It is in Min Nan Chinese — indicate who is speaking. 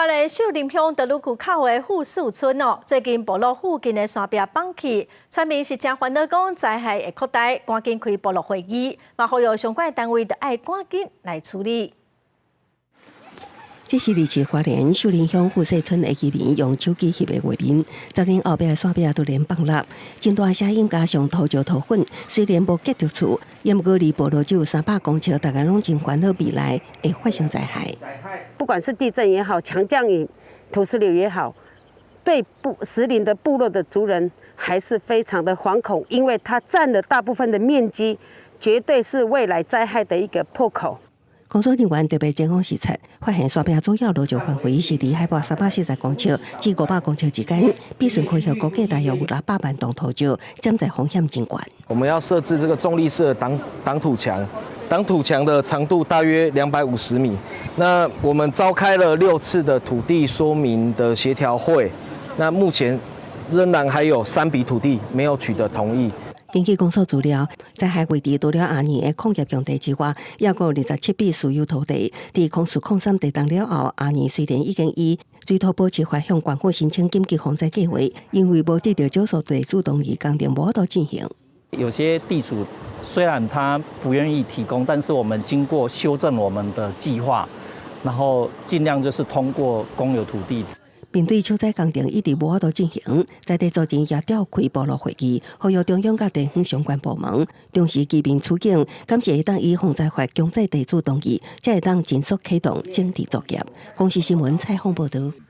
Speaker 1: 花蓮秀林鄉德魯固口的富士村哦，最近部落附近的山壁崩去，村民是誠煩惱，講災害會擴大，趕緊開部落會議，嘛呼籲相關單位著愛趕緊來處理。
Speaker 2: 這是佇市花蓮秀林鄉富勢村的居民用手機翕的畫面。10年後壁的山壁突然崩落，真大聲音加上土石土粉，雖然無結著厝，也毋過離部落只有300公尺，大家攏真煩惱未來會發生災害。
Speaker 3: 不管是地震也好，強降雨、土石流也好，對部石林的部落的族人還是非常的惶恐，因為它佔了大部分的面積，絕對是未來災害的一個破口。
Speaker 2: 工作人員特別前往視察，發現山壁主要落石範圍是離海拔340公尺至500公尺之間，比順科學估計大約有600萬噸土石，潛在風險真懸。
Speaker 4: 我們要設置這個重力式的擋擋土牆，擋土牆的長度大約250米。那我們召開了六次的土地說明的協調會，那目前仍然還有三筆土地沒有取得同意。
Speaker 2: 根據公所資料，災害位置除了阿年的礦業用地之外，抑閣有27筆私有土地。佇04/03地動了後，阿年雖然已經依水土保持法向縣府申請緊急防災計劃，因為無得到少數地主同意，工程無法度進行。
Speaker 5: 有些地主雖然他不願意提供，但是我們經過修正我們的計劃，然後盡量就是通過公有土地。
Speaker 2: 面對超災工程一直無法度進行，在地昨天也召開部落會議，呼籲中央佮地方相關部門重視居民處境，感謝會當依防災法強制地主同意，才會當盡速啟動整治作業。公視新聞採訪報導。